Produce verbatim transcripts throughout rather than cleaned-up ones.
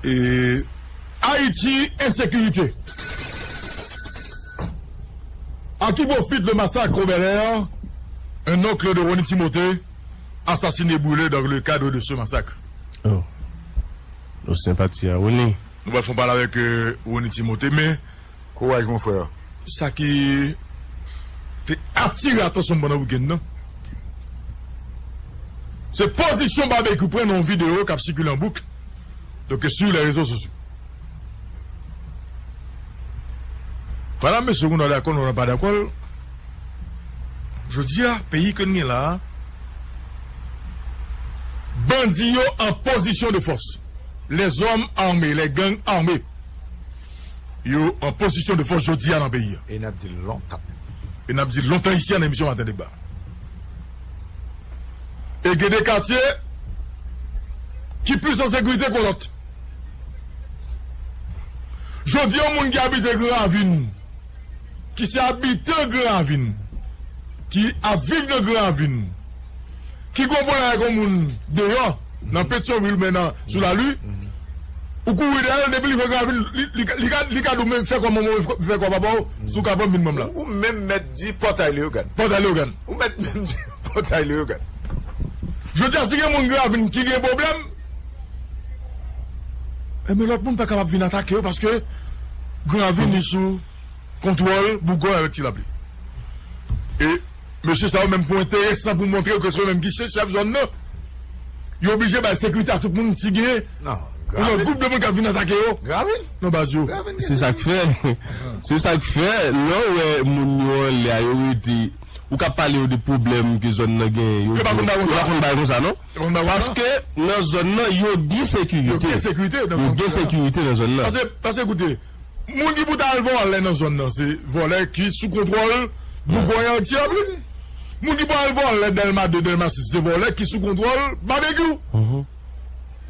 E, Haïti, insécurité. À qui profite le massacre au Bel Air? Un oncle de Rony Timothée assassiné, brûlé dans le cadre de ce massacre. Oh. Nos sympathies à Rony. Nou pral fè yon pale avèk, euh, Rony Timothée, men kouraj, mon frère. Sa ki te atire atansyon m pandan wikenn nan, se pozisyon Babekyou pran nan yon videyo k ap sikile an bouk, donk, sur les réseaux sociaux. Madanm, mesye, nou dakò, nou pa dakò, jodi a, peyi ke n gen la a, bandi yo an pozisyon de fòs. Les hommes armés, les gangs armés. Yo an pozisyon de fòs jodi a nan peyi a. E n ap di l lontan. E n ap di l lontan isi a nan emisyon Maten Deba. E gen de katye ki plis an sekirite ke lòt. Jodi a, yon moun ki abite Gran Ravin, ki se abitan Gran Ravin, ki ap viv nan Gran Ravin, ki gen yon pwoblèm avèk yon moun deyò, nan Petyonvil, men nan, sou Lali, ou kouri dèyè l, depi li vin Gran Ravin, li, li, li ka, li ka di w, men fè kòman, mwen fè kò papa w, si w ka ban m vin ban m la. Ou menm mèt di Pòtay Leyogàn. Pòtay Leyogàn. Ou mèt menm di Pòtay Leyogàn. Jodi a, si gen moun Gran Ravin ki gen pwoblèm, enben, lòt moun pa kapab vin atake yo, paske Gran Ravin li sou kontwòl Bougòy avèk Ti Lapli. E mesye sa yo menm, pou enteresan, pou montre yo ke se yo menm ki se chèf zòn nan, yo oblije bay sekirite a tout moun, si gen yon lòt gwoup de moun k ap vin atake yo nan baz yo. Se sa k fè, se sa k fè, lè w wè moun yo anlè a, yo rete, ou ka pale yo de pwoblèm ke zòn nan genyen, yo pa konn bay konsa, non? Paske nan zòn nan, yo gen sekirite. Yo gen sekirite nan zòn nan. Yo gen sekirite nan zòn nan. Paske, paske, koute, moun ki pou ta al vòlè nan zòn nan, se vòlè ki sou kontwòl Bougòy ak Ti Lapli. Moun ki pou al vòlè Dèlma de, Dèlma sis, se vòlè ki sou kontwòl Babekyou.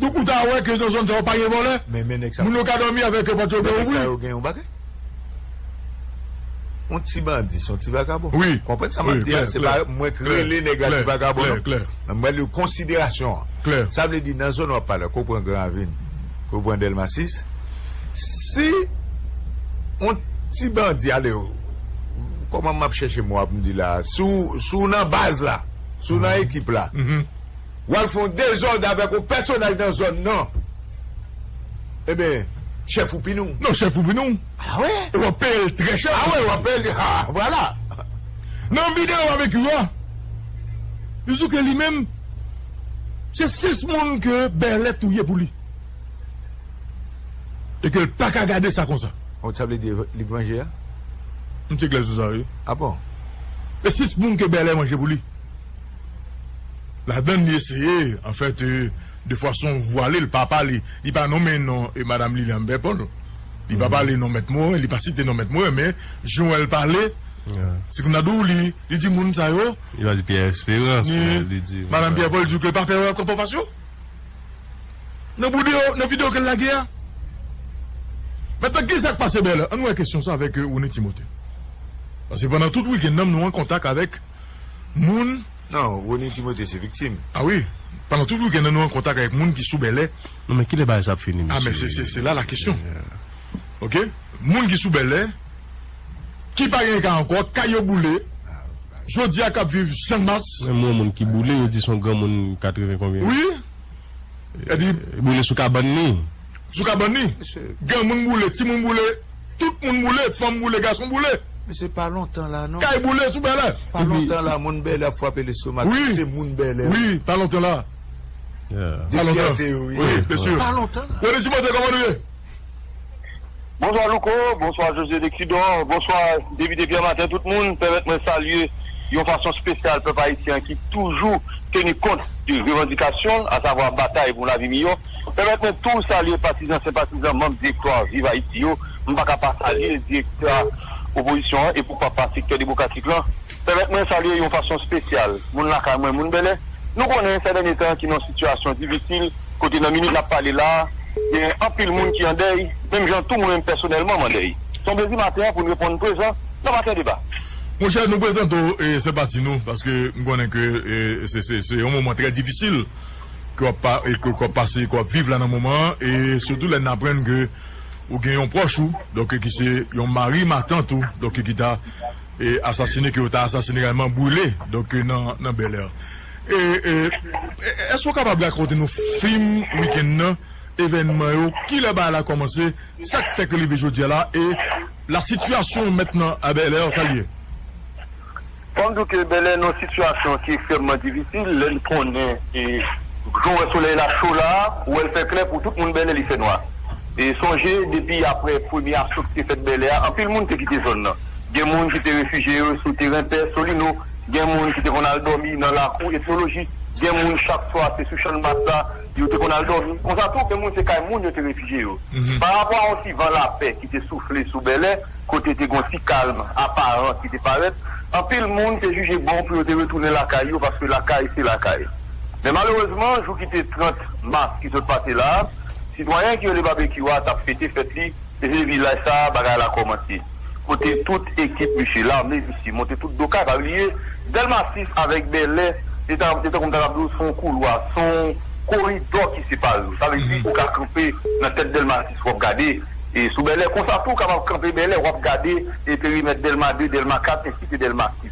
Donk, ou ta wè ke nan zòn sa yo pa gen vòlè. Men, men nèg sa, moun yo ka dòmi avèk pòt yo ouvri. Men nèg sa yo gen yon bagay. Yon ti bandi, se yon ti vakabon. Wi. Konprann sa m ap di a, se pa mwen k rele nèg la ti vakabon, non. Men mwen li konsiderasyon an. Sa vle di, nan zòn w ap pale, ke w pran Gran Ravin, ke w pran Dèlma sis, si yon ti bandi, ale, kòman m ap chèche mo a pou m di la, si w, si w nan baz la, si w nan ekip la, w al fè yon dezòd avèk yon pèsonaj nan zòn nan, enben, chèf ou pini w. Non, chèf ou pini w. Ah wè? E w ap peye l trè chè. Ah wè, w ap peye l, ah, vwala. Nan videyo Babekyou a, li di ke li menm, se sis moun ke Bèlè touye pou li. E ke l pa ka gade sa konsa. Ou sa vle di li k vanje a? M te klè sou sa, wi. Ah bon? E sis moun ke Bèlè manje pou li. Ladann li eseye, anfèt, euh, de fason vwale, li pa pale, li pa nonmen non, e madanm Lilian Pèpòl. Li pa pale non Mèt Moren, li pa site non Mèt Moren, men jan w wè l pale, se kòm nan di w li, li di moun sa yo. Li pa di Pierre Espérance, men li di madanm Pierre Paul di ke l pa pè wè kòb an fas yo. Nan videyo, nan videyo ke l lage a. Mentnan, ki sa k pase Bèlè? Ann wè kesyon sa avèk, euh, Rony Timothée. Paske pandan tout wikenn nan, nou an kontak avèk moun. Non, Rony Timothée se viktim. Ah wi. Pandan tout wikenn nan, nou an kontak avèk moun ki sou Bèlè. Non, men kilè bagay sa ap fini, mesye? Ah, men se, se, se la la kesyon. Ok? Moun ki sou Bèlè, ki pa gen kay ankò, kay yo boule. Jodi a k ap viv Channmas. Menm yon moun ki boule, yo di se yon granmoun katreven konbyen. Wi. Epi boule sou kabann li. Sou kabann li. Granmoun boule, timoun boule, tout moun boule, fanm boule, gason boule. Men se pa lontan la, non. Kay boule sou Bèlè. Pa lontan la, moun Bèlè ap frape lestomak. Wi. Se moun Bèlè. Wi, pa lontan la. De fyète yo, wi. Wi, mesye. Pa lontan la. Rony Timothée, kòman nou ye? Bonswa Louko, bonswa José Lexidor, bonswa David Pierre Martin, tout moun. Pèmèt mwen salye yon fason espesyal pèp ayisyen ki toujou teni kont de revandikasyon, asavwa batay pou lavi miyò. Pèmèt mwen tou salye patizan, senpatizan, manm direktwa Viv Ayiti yo. M pa ka pa salye direktwa opozisyon an e poukwa pa sektè demokratik lan. Pèmèt mwen salye yon fason espesyal moun lakay mwen, moun Bèlè. Nou konnen sè dènye tan ki nan yon sitiyasyon difisil, kote nan minit n ap pale la, gen anpil moun ki an dèy, menm jan tou mwen menm pèsonèlman m an dèy. Se yon plezi maten an pou n reponn prezan nan Maten Deba. Monchè, nou prezante w, e, senpati nou, paske m konnen ke, e, se, se, se yon moman trè difisil ke w ap pa, e ke, ke w ap pase, ke w ap viv la nan moman an, e sitou lè n aprann ke ou gen yon pwòch ou, donk ki se yon mari matant ou, donk ki ta e, asasine, ke yo ta asasine egalman, boule, donk nan, nan Bèlè. E, e, e, èske w kapab rakonte nou fin wikenn nan, evènman yo, kilè bagay la kòmanse, sa k fè ke rive jodi a la, e la sitiyasyon mentnan a Bèlè, sa l ye? Fò m di w ke Bèlè nan yon sitiyasyon ki ekstrèmman difisil, lè n konnen e jan w wè solèy la cho la, ou wè l fè klè, pou tout moun Bèlè li fè nwa. E sonje, depi aprè premye aso ki te fèt Bèlè a, anpil moun te kite zòn nan. Gen moun ki te refijye yo sou teren tè Solino, gen moun ki te konn al dòmi nan lakou Etnoloji, gen moun chak swa se sou chanmas la yo te konn al dòmi. Konsa tou, gen moun se kay moun yo te refijye yo. Parapò a yon ti van lapè ki te soufle sou Bèlè, kote te gen yon ti kalm aparan ki te parèt, anpil moun te jije bon pou yo te retounen lakay yo, paske lakay se lakay. Men malerezman, jou ki te trant mas ki sot pase la a, sitwayen ki rele Babekyou a t ap fete fèt li, e se vilaj sa a bagay la kòmanse. Kote tout ekip misye, lame misye, monte tout do kay, pa bliye, Dèlma sis avèk Bèlè, se ta, se tankou m ta kab di w, se yon koulwa, se yon koridò ki separe yo. Sa vle di, ou ka kanpe nan tèt Dèlma sis, w ap gade, e sou Bèlè, konsa tou, ou kapab kanpe Bèlè, w ap gade, e perimèt Dèlma de, Dèlma kat, ensi ke Dèlma sis.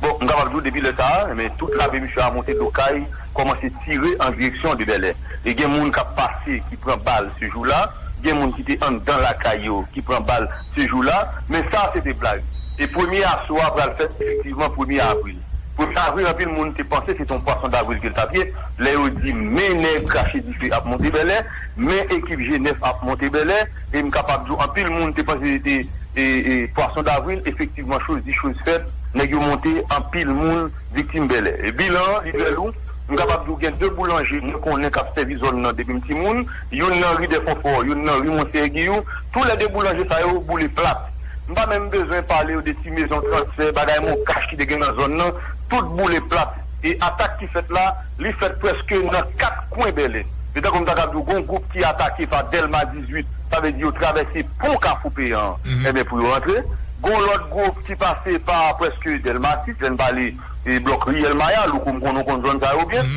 Bon, m kapab di w, depi lè sa a, men tout lame misye a monte do kay, kòmanse tire an direksyon de Bèlè. E gen moun k ap pase, ki pran bal se jou la, gen moun ki te anndan lakay yo, ki pran bal se jou la, men sa se te blag. E premye aso a pral fèt efektivman premye avril. Premye avril, anpil moun te panse se te yon pwason davril ke l t ap ye, lè yo di men nèg krache dife ap monte Bèlè, men ekip G nèf ap monte Bèlè, e m kapab di w, anpil moun te panse se te e, e, pwason davril, efektivman, choz di choz fèt, nèg yo monte, anpil moun viktim Bèlè. E bilan an, li trè lou. M kapab di w gen de boulanje mwen konnen k ap sèvi zòn nan depi m timoun, youn nan ri Dèkonfò, youn nan ri Monseyè Giyou. Toulède boulanje sa yo boule plat. M pa menm bezwen pale w de ti mezon transfè, bagay mokach ki te gen nan zòn nan, tout boule plat. E atak ki fèt la, li fèt prèske nan kat kwen Bèlè. Se tankou m ta ka di w, gen yon gwoup ki atake pa Dèlma dizuit, sa vle di yo travèse pon Kafou Peyan an, enben, pou yo rantre. Gen yon lòt gwoup ki pase pa prèske Dèlma sis, lè n pale e blòk Riyèl Maya, Louko, m konnen w konn zòn sa yo byen.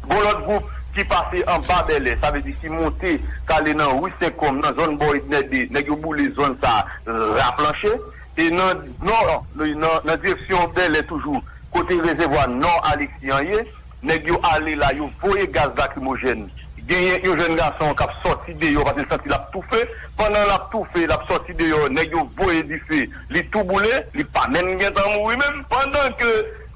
Gen yon lòt gwoup ki pase anba Bèlè, sa vle di ki monte k ale nan ri Senkòm, nan zòn bò Ednè de, nèg yo boule zòn sa a raplanche. E nan nò, nan, nan direksyon Bèlè toujou, kote rezèvwa nò Alexis an ye, nèg yo ale la, yo voye gaz lakrimojèn. Genyen yon jèn gason k ap sòti deyò paske l santi l ap toufe. Pandan l ap toufe, l ap sòti deyò, nèg yo voye dife. Li tou boule, li pa menm gentan mouri menm. Pandan ke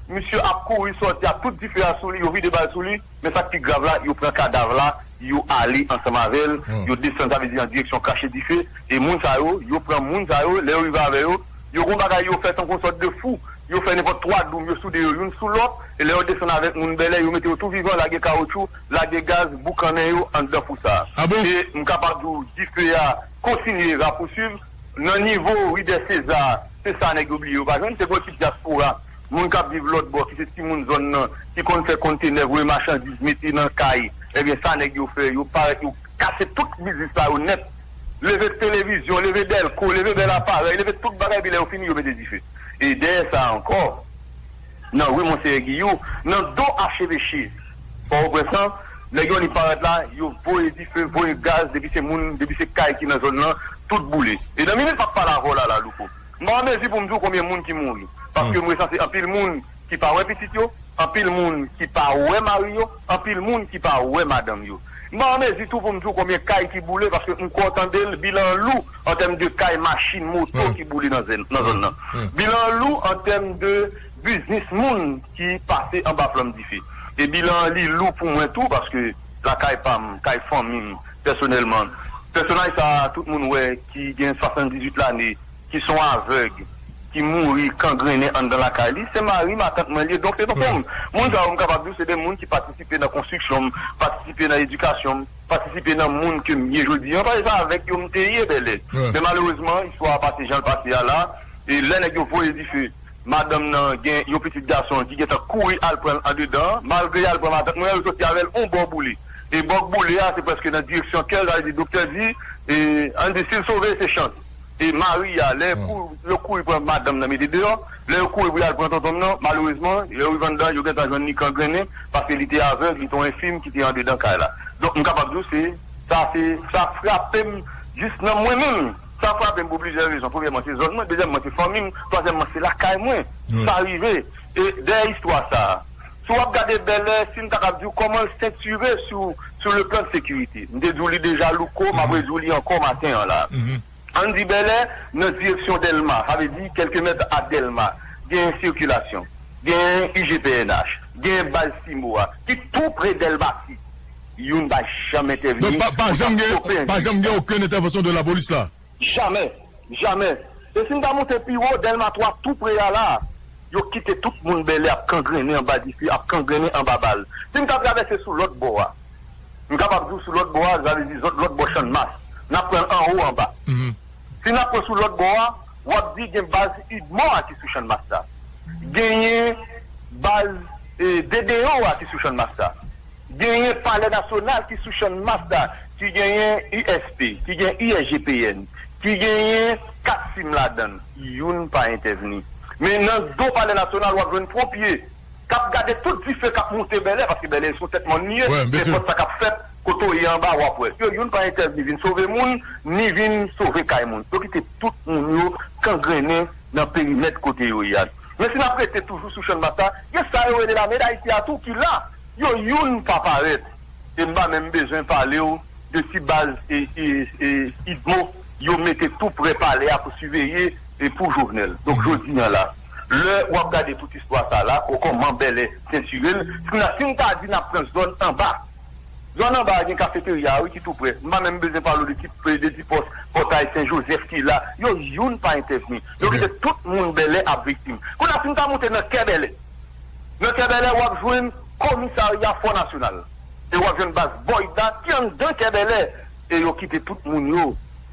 misye ap kouri sòti a, tout dife a sou li, yo vide bal sou li. Men sa k pi grav la, yo pran kadav la, yo ale ansanm avè l, yo desann, sa vle di an direksyon krache dife. E moun sa yo, yo pran moun sa yo, lè yo rive avè yo, yo gon bagay yo fè tankou yon sòt de fou. Yo fè nenpòt twa doum, yo soude yo youn sou lòt, e lè yo desann avèk moun Bèlè, yo mete yo tou vivan, lage kawotchou, lage gaz, boukannen yo anndan fou sa a. E m kapab di w, dife a kontinye rapousuiv. Nan nivo ri dè Seza, se sa nèg yo bliye yo pa jwenn, se gen yon ekip dyaspora, moun k ap viv lòt bò, ki se timoun zòn nan, ki konn fè kontenè, voye machandiz, mete nan kay. Ebyen, sa nèg yo fè, yo parèt, yo kase tout biznis sa yo nèt. Leve televizyon, leve dèlko, leve bèl aparèy, leve tout bagay, epi lè yo fini, yo mete dife. E dèyè sa ankò, nan ri Monseyè Giyou, nan do acheveche Pòtoprens lan, nèg yo li parèt la, yo voye dife, voye gaz, depi se moun, depi se kay ki nan zòn nan, tout boule. E nan minit m ap pale avè w la, la, Louko, m pa an mezi pou m di w konbyen moun ki mouri. Paske m resanse anpil moun ki pa wè pitit yo, anpil moun ki pa wè mari yo, anpil moun ki pa wè madanm yo. M pa an mezi tou pou m di w konbyen kay ki boule, paske m kwè w tande l, bilan an lou an tèm de kay, machin, moto ki boule nan zòn nan. Bilan an lou an tèm de biznis moun ki pase anba flanm dife. E bilan an li lou pou mwen tou, paske lakay pa m, kay fanmi m, pèsonèlman, pèsonaj sa a, tout moun wè, ki gen swasanndizuit lane, ki se yon avèg, ki mouri kangrennen anndan lakay li, se mari matant mwen li ye. Donk, se tonton m. Moun sa yo, m kapab di w, se de moun ki patisipe nan konstriksyon m, patisipe nan edikasyon m, patisipe nan moun ke m ye jodi a, paske se avèk yo m te ye, Bèlè. Men malerezman, istwa a pase jan l pase a la, e lè nèg yo voye dife, madanm nan gen yon pitit gason ki gentan kouri al pran l andedan, malgre y al pran matant mwen an, yo soti avè l yon bò boule. E bò k boule a, se prèske nan direksyon kè l, sa vle di doktè di, e, ann di, si l sove, se chans. E mari a, lè kou, yo kouri pran madanm nan mete deyò, Lè yo kouri pou y al pran tonton m nan, malerezman, lè yo rive anndan, yo gentan jwenn li kangrennen, paske li te avèg, li te yon enfim ki te andedan kay la. Donk, m kapab di w, se, sa, se, sa frape m jis nan mwen menm. Sa frape m pou plizyè rezon. Premyèman, se zòn mwen. Dezyèmman, se fanmi m. Twazyèmman, se lakay mwen. Sa rive. E dèyè istwa sa a, si w ap gade Bèlè, si m ta kab di w kòman l sentire sou, sou le plan de sekirite. M te di w li deja, Louko, m ap redi w li ankò maten an la. Ann di Bèlè, nan direksyon Dèlma, sa vle di kèlke mèt a Dèlma, gen sikilasyon, gen I G P N H, gen baz Simo a, ki tou pre Dèlma Sid. Youn pa janm entèvni. Donk, pa, pa janm gen, pa janm gen okenn entèvansyon de lapolis la. Jamè, jamè. E si n ta monte pi wo, Dèlma twa tou pre a la, yo kite tout moun Bèlè ap kangrennen anba dife, ap kangrennen anba bal. Si n ta travèse sou lòt bò a, m kapab di w sou lòt bò a, sa vle di zòt lòt bò Channmas. N ap pran l anwo anba. Si n ap pran sou lòt bò a, w ap di gen baz Udmo a ki sou Channmas la. Genyen baz, eh, D D O a ki sou Channmas la. Genyen Palè Nasyonal ki sou Channmas la, ki genyen I S P, ki gen I S G P N, ki genyen Katsim ladan l. Youn pa entèvni. Men nan do Palè Nasyonal, w ap jwenn ponpye k ap gade tout dife k ap monte Bèlè, paske Bèlè se yon tèt mòn li ye, nenpòt sa k ap fèt, kote w ye anba, w ap wè. Yo, youn pa entèvni vin sove moun, ni vin sove kay moun. Yo kite tout moun yo kangrennen nan perimèt kote yo ye a. Men si n ap rete toujou sou Channmas la, gen sa yo rele Lame Dayiti a tou ki la. Yo youn pa parèt. E m pa menm bezwen pale w de ti baz e, e, e, Udmo yo mete tou pre palè a pou siveye e pou Jovenel. Donk, jodi a la, lè w ap gade tout istwa sa la, kò-, kòman Bèlè sentire l, si n a, si n ta di n ap pran zòn anba, zòn anba a gen kafeterya a, wi, ki tou pre. M pa menm bezwen pale w de ti, de ti pòs, pòtay Sen Jozèf ki la. Yo youn pa entèvni. Yo kite tout moun Bèlè ap viktim. Kounye a, si n ta monte nan kè Bèlè, nan kè Bèlè, w ap jwenn komisarya Fò Nasyonal. E w ap jwenn baz Boyda ki anndan kè Bèlè. E yo kite tout moun yo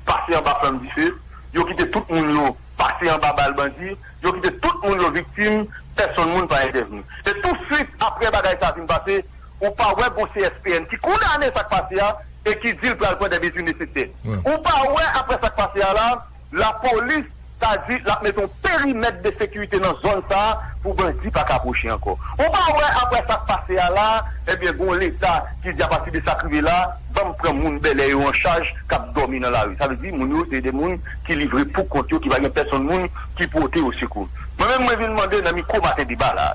pase anba flanm dife. Yo kite tout moun yo pase anba bal bandi. Yo kite tout moun yo viktim. Pèsonn moun pa entèvni. E touswit apre bagay sa fin pase, ou pa wè gon C S P N ki kondane sa k pase a e ki di l pral pran dè mezi nesesè. Ou pa wè apre sa k pase a la, lapolis ta di l ap mete yon perimèt de sekirite nan zòn sa a pou bandi pa ka pwoche ankò. Ou pa wè apre sa k pase a la, ebyen, gon Leta ki di apati de sa k rive la, ban m pran moun Bèlè yo an chaj k ap dòmi nan lari. Sa vle di, moun yo, se de moun ki livre pou kont yo, ki pa gen pèsonn moun ki pote yo sekou. Mwen menm, mwen vin mande nan mikwo maten deba la,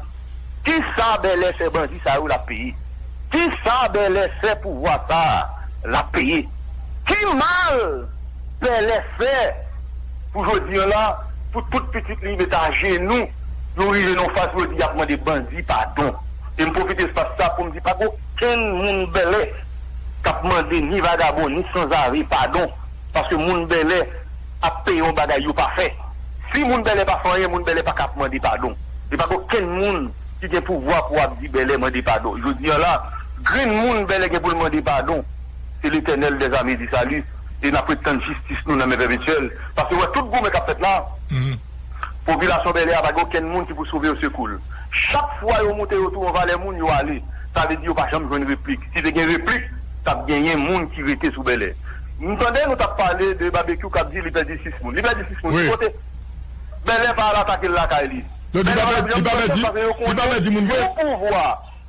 kisa Bèlè fè bandi sa yo l ap peye? Kisa Bèlè fè pouvwa sa a l ap peye? Ki mal Bèlè fè pou jodi a la, pou tout pitit li met ajenou, yo rive nan faz pou yo di y ap mande bandi padon? E m pwofite espas sa pou m di pa gen okenn moun Bèlè k ap mande ni vagabon, ni sanzave padon, paske moun Bèlè ap peye yon bagay yo pa fè. Si moun Bèlè pa fè anyen, moun Bèlè pa ka ap mande padon. E pa gen okenn moun ki gen pouvwa pou ap di Bèlè mande padon. Jodi a la, grenn moun Bèlè gen pou l mande padon, se Letènèl dèzame di sali, e n ap ret tann jistis nou nan men Pèpetyèl. Paske wè tout goumen k ap fèt la, popilasyon Bèlè a pa gen okenn moun ki pou sove yo sekou l. Chak fwa yo moute yo tou yon valè moun, yo ale. Sa vle di yo pa janm jwenn replik. Si te gen replik, t ap genyen moun ki rete sou Bèlè. M tande nou t ap pale de Babekyou k ap di li pèdi sis moun. Li pèdi sis moun ki kote? Bèlè pa al atake l lakay li. Donk, li pa pèdi, li pa pèdi, li pa pèdi moun vre? Yon pouvwa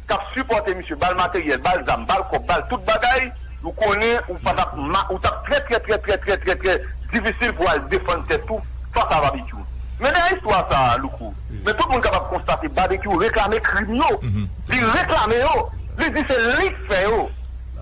k ap sipòte misye, bal materyèl, bal zam, bal kòb, bal tout bagay, ou konnen ou pa t ap ma-, ou t ap trè, trè, trè difisil pou al defann tèt ou fas a Babekyou. Men dèyè istwa sa a, Louko, men tout moun kapab konstate Babekyou reklame krim yo. Li reklame yo. Li di se li k fè yo.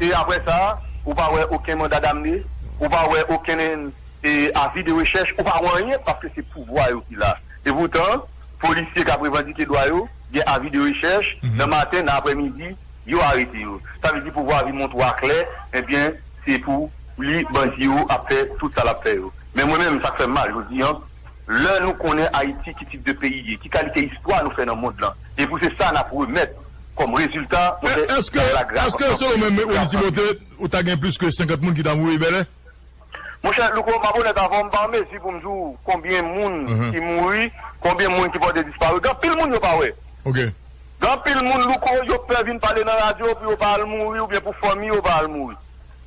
E apre sa, ou pa wè okenn manda damne, ou pa wè okenn e, avi de rechèch, ou pa wè anyen, paske se pouvwa yo ki la. E poutan, polisye k ap revandike dwa yo, gen avi de rechèch, nan maten, nan aprèmidi, yo arete yo. Sa vle di pouvwa a vin montre w aklè, ebyen, se pou li bandi yo ap fè tout sa l ap fè yo. Men mwen menm, sa k fè m mal jodi a, lè nou konnen Ayiti ki tip de peyi ye, ki kalite istwa nou fè nan mond lan, e pou se sa n ap remèt kòm rezilta, mwen fè Èske, èske selon menm Willy Timothé, ou ta gen plis ke senkant moun ki ta mouri Bèlè? Monchè, Louko, m ap onèt avè w, m pa an mezi pou m di w konbyen moun ki mouri, konbyen moun ki pòte disparu. Gen anpil moun yo pa wè. Gen anpil moun, Louko, yo pè vin pale nan radyo pou yo pa al mouri oubyen pou fanmi yo pa al mouri.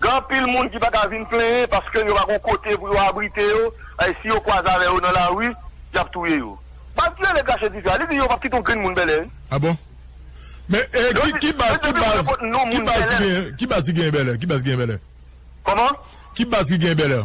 Gen anpil moun ki pa ka vin plenyen paske yo pa gon kote pou yo abrite yo. Ay, si yo kwaze avè yo nan lari, y ap touye yo. Ap tire nèg rache dife a. Li di yo p ap kite yon grenn moun Bèlè. Ah bon? Men, eh, ki, ki baz, ki baz, ki baz ki gen, ki baz ki gen Bèlè? Ki baz ki gen Bèlè? Kòman? Ki baz ki gen Bèlè?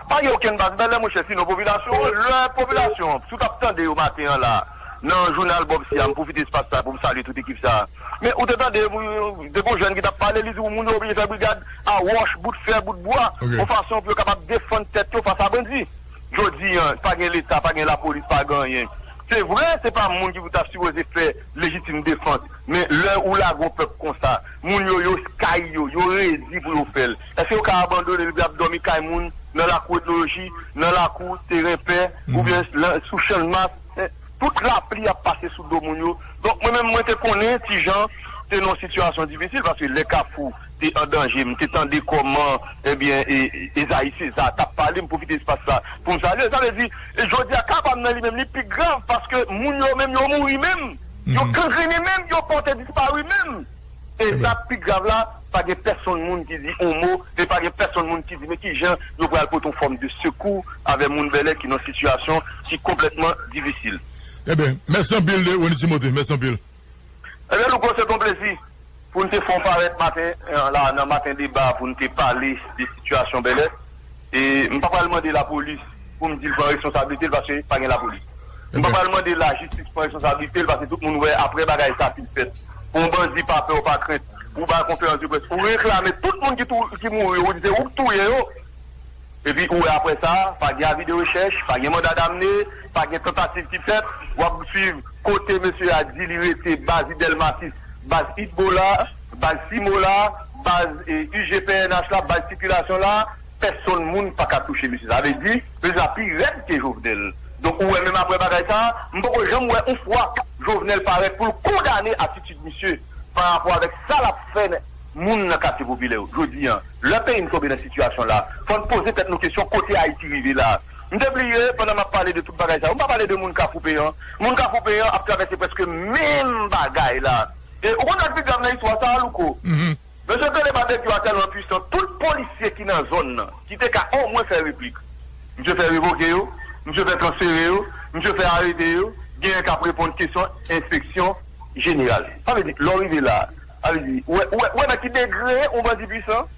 Pa gen okenn baz Bèlè, monchè, sinon popilasyon. Lè popilasyon, si w t ap tande yo maten an la, nan jounal Bob Siam, m pwofite espas sa pou m salye tout ekip sa. Men ou te tande, ou te gon jèn ki t ap pale, li di moun yo oblije fè brigad a wòch, bout fè, bout bwa, yon fason pou yo kapab defann tèt yo fas a bandi. Jodi an, pa gen Leta, pa gen lapolis, pa gen anyen. Se vre, se pa moun ki pou ta sipoze fè lejitim defans, men lè ou lage yon pèp konsa, moun yo, yo kay yo, yo redi pou yo fè l. Èske yo ka abandone l epi ap dòmi kay moun, nan lakou etnoloji, nan lakou teren pè, oubyen sou channmas? Tout lapli ap pase sou do moun yo. Donk, mwen menm, mwen te konnen Ti Jan te nan yon sitiyasyon difisil, paske lè Kafou te an danje, m te tande kòman, ebyen, e, e, Ezayi Seza t ap pale, m pwofite espas sa pou m salye. Sa vle di, e jodi a, ka pa m nan li menm, li pi grav, paske moun yo menm, yo mouri menm, yo kangrene menm, yo pòte dispari menm. E sa pi grav la, pa gen pèsonn moun ki di yon mo, e pa gen pèsonn moun ki di men ki jan yo pral pote yon fòm de sekou avè moun Bèlè ki nan sitiyasyon ki konplètman difisil. Ebyen, mèsi anpil, Rony Timothé, mèsi anpil. Ebyen, Louko, se t on plezi pou n te fè w parèt maten an la, nan Maten Deba, pou n te pale de sitiyasyon Bèlè. E m pa pral mande lapolis pou m di l pran responsablite l, paske pa gen lapolis. M pa pral mande lajistis pran responsablite l, paske tout moun wè, apre bagay sa fin fèt, pou yon bandi pa pè ou pa krent, ou bay konferans de près, ou reklame tout moun ki tou-, ki mouri yo, ou di se ou k touye yo. Epi ou wè apre sa, pa gen avi de rechèch, pa gen manda damne, pa gen tantativ ki fèt, w ap swiv kote mesye a di li rete, baz Delmasis, baz Hezbollah, baz Simola, baz, e, I G P N H la, baz sikilasyon la, pèsonn moun pa ka touche mesye sa. Sa vle di, mesye sa pi rèd ke Jovenel. Donk, ou wè menm apre bagay sa, m poko janm wè yon fwa Jovenel parèt pou l kondane atitid misye pa rapò avèk sa l ap fè moun nan katye popilè yo. Jodi an, lè peyi n tonbe nan sitiyasyon la, fò n poze tèt nou kesyon kote Ayiti rive la. M te bliye, pandan m ap pale de tout bagay sa yo, m pa pale de moun Kafou Peyan. Moun Kafou Peyan ap travèse prèske menm bagay la. E ou konn sa k pi grav nan istwa sa a, Louko? Mesye Tele Babekyou a tèlman pwisan, tout polisye ki nan zòn nan, ki te ka omwen fè replik, misye fè revoke yo, misye fè transfere yo, misye fè arete yo, genyen k ap reponn kesyon enspeksyon jeneral. Sa vle di, lè w rive la, sa vle di, ou wè, ou wè, ou wè nan ki degre yon bandi pwisan?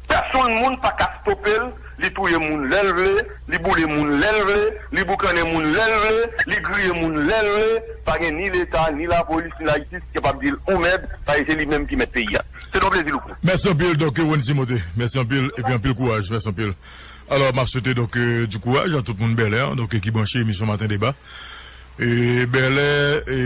Pèsonn moun pa ka stope l, li touye moun lè l vle, li boule moun lè l vle, li boukannen moun lè l vle, li griye moun lè l vle, pa gen ni Leta, ni lapolis, ni lajistis ki kapab di l yon mèd, paske se li menm ki mèt peyi a. Se t on plezi, Louko. Mèsi anpil, Doktè Rony Timothé. Mèsi anpil, epi anpil kouraj. Mèsi anpil. Alò, m ap swete, donk, euh, di kouraj a tout moun Bèlè, donk, ki branche emisyon Maten Deba. E Bèlè, e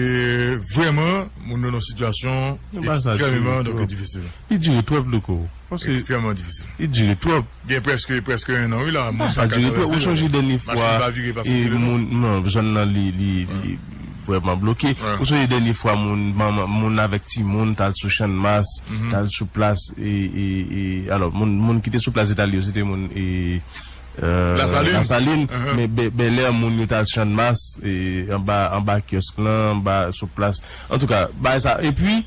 vrèman, moun yo nan sitiyasyon ekstrèmman, donk, difisil. Li dire twòp, Louko. Ekstrèmman difisil. Li dire twòp. Gen prèske, prèske en an, wi, la. Moun sa dire twòp. Ou sonje dènye fwa, e moun, non, zòn nan, li, li, li vrèman bloke. Ou sonje dènye fwa, moun, manman, moun avèk timoun t al sou Channmas, t al sou plas, e, e, e, alò, moun, moun ki te sou plas Etali yo, se te moun, e, euh, Lasalin. Lasalin, men Bè-, Bèlè, moun yo t al Channmas, e, anba, anba kiyòsk lan, anba, sou plas. Antouka, bagay sa. Epi,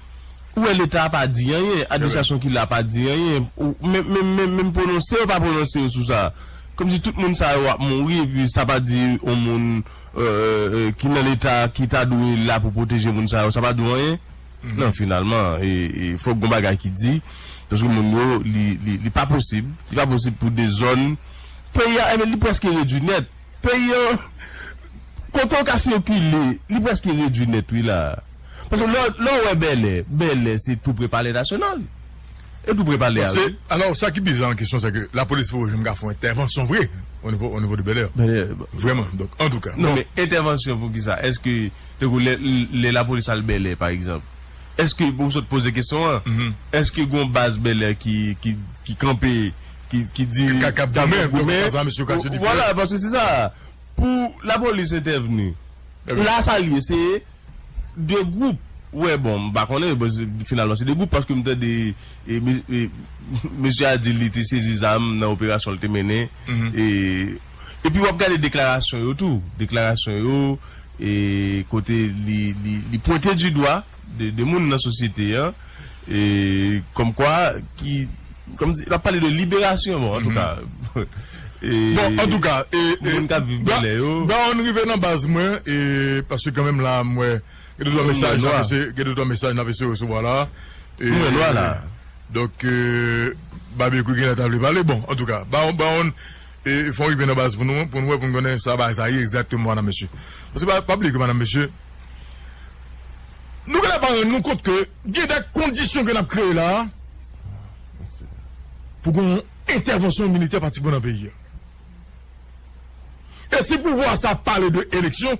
ou wè Leta a pa di anyen, administrasyon ki la pa di anyen. Ou, menm, menm, menm, menm pwononse yo pa pwononse yo sou sa. Kòmsi tout moun sa yo ap mouri, epi sa pa di yon moun, euh, euh, ki nan Leta, ki ta dwe la pou pwoteje moun sa yo, sa pa di w anyen. Non, finalman, e, e, fòk gon bagay ki di, paske moun yo, li, li, li pa posib, li pa posib pou de zòn, peyi a, e, li prèske redui nèt. Peyi an, kote w ka sikile, li prèske redui nèt, wi, la. Paske lè, lè w wè Bèlè, Bèlè se tou pre Palè Nasyonal. E tou pre palè a, wi. Alò, sa ki bizar nan kesyon, se ke lapolis poko janm ka fè yon entèvansyon vre o nivo, o nivo de Bèlè. Bèlè. Vrèman. Donk, antouka, non, bon. Men entèvansyon pou ki sa? Èske, tankou lè, lè lapolis al Bèlè, pa egzanp, èske ou sot poze kesyon an? Èske gon baz Bèlè ki, ki, ki kanpe, ki, ki di, k ap goumen, donk, sa, mesye Cassio di vwala, paske se sa. Pou lapolis entèvni, la sa l ye, se de gwoup. Wè, bon, m pa konnen, bon, se, finalman, se de gwoup, paske m tande, e, me-, e, mesye a di li te sezi zam nan operasyon l te mennen. E, epi w ap gade deklarasyon yo tou. Deklarasyon yo, e, kote li, li, li pwente di dwa de, de moun nan sosyete an, e, kòmkwa, ki, kòmsi, l ap pale de liberasyon, bon, antouka, Bon, antouka, moun k ap viv bèlè yo. Ba, on rive nan baz mwen, e, paske kanmenm la, mwen, gen de twa mesaj, gen de twa mesaj n ap eseye resevwa la. E, donk, e, Babekyou genlè ta vle pale. Bon, antouka, ba, ba, on, e, fò rive nan baz pou nou, pou nou wè, pou nou konnen sa, bagay sa ye egzakteman, madam, mesye. Paske pa, pa bliye ke, madam, mesye, nou genlè pa rann nou kont ke gen de kondisyon ke n ap kreye la, pou gen yon entèvansyon militè patikilye nan peyi a. E si pouvwa sa pale de eleksyon,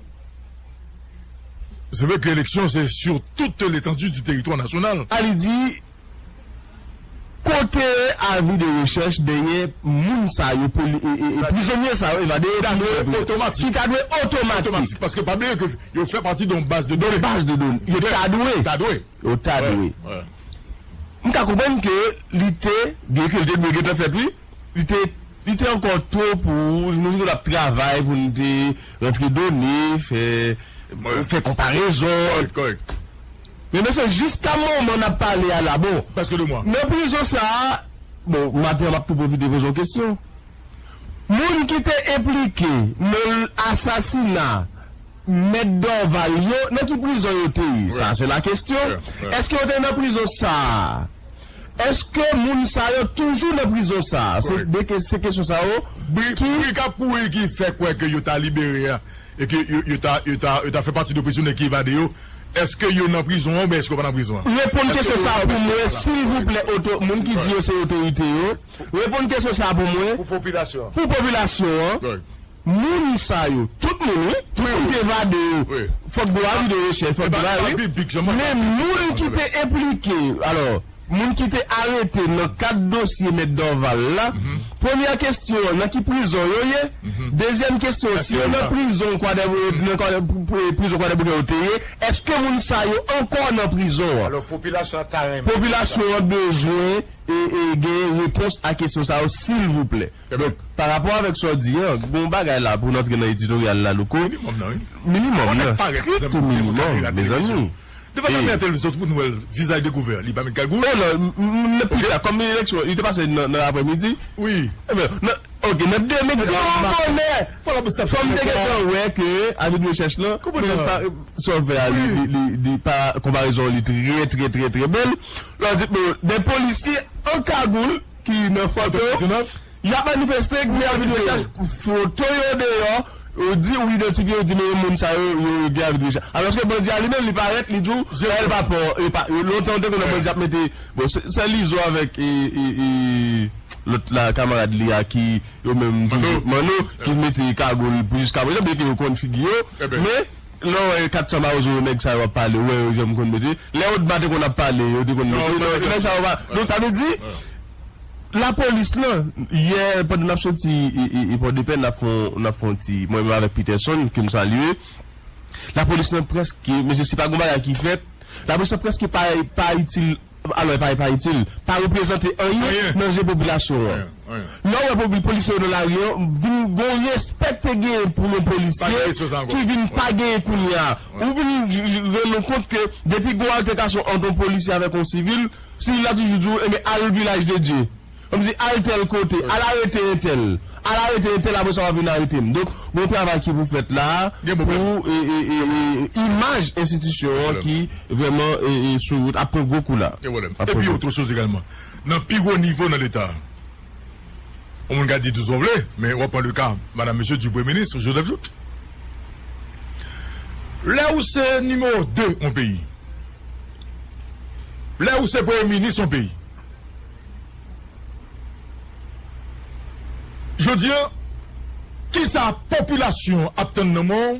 se vre ke eleksyon se sur toute l'étendue du territoire national. A li di, kote avi de rechèch dèyè moun sa yo, poli-, e, e, e prizonye sa yo evade yo, ki ta dwe otomatik. Ki ta dwe otomatik. Otomatik, paske pa bliye ke yo fè pati de yon baz de done. Baz de done. Yo ta dwe. Ta dwe. Yo ta dwe. M ka konprann ke li te, byen ke li te dwe gentan fèt, wi, li te, li te ankò to pou nou te ap travay, pou nou te rantre done, fè, fè konparezon. Kòrèk, kòrèk. Men mesye, jiska moman n ap pale a la, bon, nan prizon sa a, bon, maten an, m ap tou pwofite poze w kesyon. Moun ki te enplike nan asasina Mèt Dorval yo, nan ki prizon yo te ye? Sa, se la kesyon. Èske yo te nan prizon sa a? Èske moun sa yo toujou nan prizon sa a? Se de ke-, se kesyon sa yo. Bri, ki bri k ap kouri ki fè kwè ke yo ta libere a, e ke yo, yo ta, yo ta, yo ta fè pati de prizonye ki evade yo. Èske yo nan prizon an oubyen èske yo pa nan prizon an? Reponn kesyon sa a pou mwen, silvouplè, oto-, moun ki di yo se otorite yo. Reponn kesyon sa a pou mwen. Pou popilasyon an. Pou popilasyon an. Moun sa yo, tout moun, wi, tout moun ki evade yo, fòk gen avi de rechèch, fòk gen bagay, wi. Men moun ki te enplike, alò, moun ki te arete nan kad dosye Mèt Dorval la, premyè kesyon an, nan ki prizon yo ye? Dezyèm kesyon, si yo nan prizon Kwadèboukè, nan Kwadè-, pri-, prizon Kwadèboukè yo te ye, èske moun sa yo ankò nan prizon an? Alò, popilasyon an ta renmen. Popilasyon an bezwen e, e, gen repons a kesyon sa yo, silvouplè. Donk, pa rapò avèk sa w di an, gon bagay la pou n antre nan editoryal la, Louko. Minimòm nan, wi. Minimòm nan, strict minimòm, mezanmi. Devan kamera televizyon, tout moun wè l, vizaj dekouvè, li pa met kagoul. Oh non, m, m, m, nan pita, kòm eleksyon, li te pase nan, nan aprèmidi. Wi. Ebyen, nan, ok, nan de minit, gran bonè, fò m te gentan wè ke avi de rechèch lan, men pa, sa w fè a, li, li, li, li pa, konparezon li trè, trè, trè, trè bèl. Lè w di, bon, de polisye an kagoul ki nan foto, y ap manifeste, gen avi de rechèch, foto yo deyò, ou di, ou idantifye, ou di, men moun sa yo, yo, yo gen avi de rechèch. Alòske bandi a li menm, li parèt, li di w, L pa pè, e pa, lontan, te konnen bandi ap mete, bon, se, se Lizo avèk, e, e, e, lòt la, kamarad li a, ki, yo menm, Manno, ki mete kagoul pou jiska prezan, byen ke yo konn figi yo, men, lè w wè katsan mawozo yo, nèg sa yo ap pale, ou wè yo janm konn mete. Lè Odma te konn ap pale, yo te konn mete. Non, nèg sa yo pa. Donk, sa vle di, lapolis lan, yè, pandan n ap soti, e, e, e Pòdepè, n ap fè, n ap fè yon ti, mwen menm avèk Peterson, ke m salye, lapolis lan prèske, mesye, si pa gon bagay ki fèt, lapolis lan prèske pa, pa itil, alò, pa, pa itil, pa reprezante anyen nan je popilasyon an. Lè w wè popi-, polisye yo nan lari an, vin gon respè k te genyen pou yon polisye ki vin pa genyen kounye a. Ou vin j-, j-, rann ou kont ke depi gon altèkasyon ant yon polisye avèk yon sivil, sivil la toujou di w, "Enben, al Vilaj de Dye." Kòmsi, "Al tèl kote, al arete entèl, al arete entèl, apre sa, w a vin arete m." Donk, gon travay ki pou fèt la, pou, e, e, e, e, imaj enstitisyon an ki vrèman, e, e, sou wout, ap pran gwo kou la. Epi, otre choz egalman. Nan pi wo nivo nan Leta, yon moun ka di tou sa w vle, men w ap pran le ka, madam, mesye, di premye minis, Joseph Jouthe. Lè ou se nimewo de yon peyi, lè ou se premye minis yon peyi, jodi a, kisa popilasyon ap tann nan men w?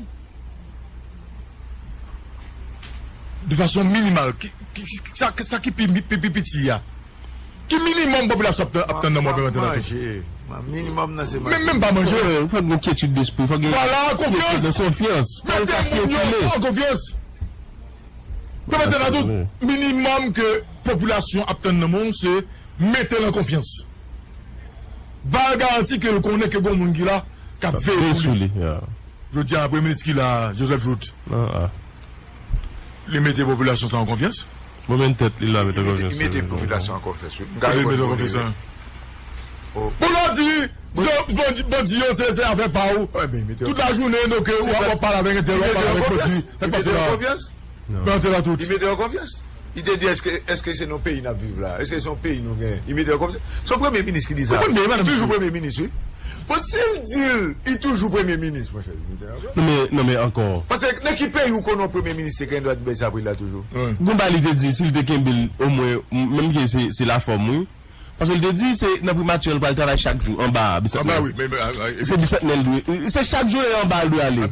De fason minimal, ki, ki, sa, sa ki pi, pi, pi piti a? Ki minimòm popilasyon ap, ap tann nan mwen, manje. Minimòm nan se manje. Menm, menm pa manje. Fòk, fòk gen kyetid despri, fòk gen, vwala, konfyans. Konfyans. Mete moun yo an konfyans. Pèmèt nan tout minimòm ke popilasyon ap tann nan men w, se mete l an konfyans. Ba l garanti ke l konnen ke gon moun ki la k ap veye sou li. Jodi a, premye minis ki la, Joseph Jouthe, li mete popilasyon sa an konfyans? Bon, men tèt li la mete konfyans. Li mete popilasyon an konfyans, wi. Kote li mete konfyans sa? Pou lè w di, Bandi yo, se afè pa ou. Tout lajounen, donk, w ap pale avèk entèl, w ap pale avèk bandi. Sa k pase la? Nan te la tout. Li mete yo konfyans. Li te di, èske, èske se nan peyi n ap viv la? Èske se yon peyi nou gen? Li mete yo konfyans. Se yon premye minis ki di sa. Li toujou premye minis, wi. Bon, si l di l, li toujou premye minis, monchè. Li mete yo konfyans. Non, men, non, men ankò. Paske nan ki peyi ou konnen yon premye minis te gen dwa di bèl sa pou l la toujou? Gon bagay li te di, si l te kenbe l, omwen, menm ke se, se lafòm, wi. Paske l te di se nan primati an l pral travay chak jou anba a, Bisantnè. Anba, wi, men, men, a, a, Se Bisantnè l dwe. Se chak jou anba a l dwe ale.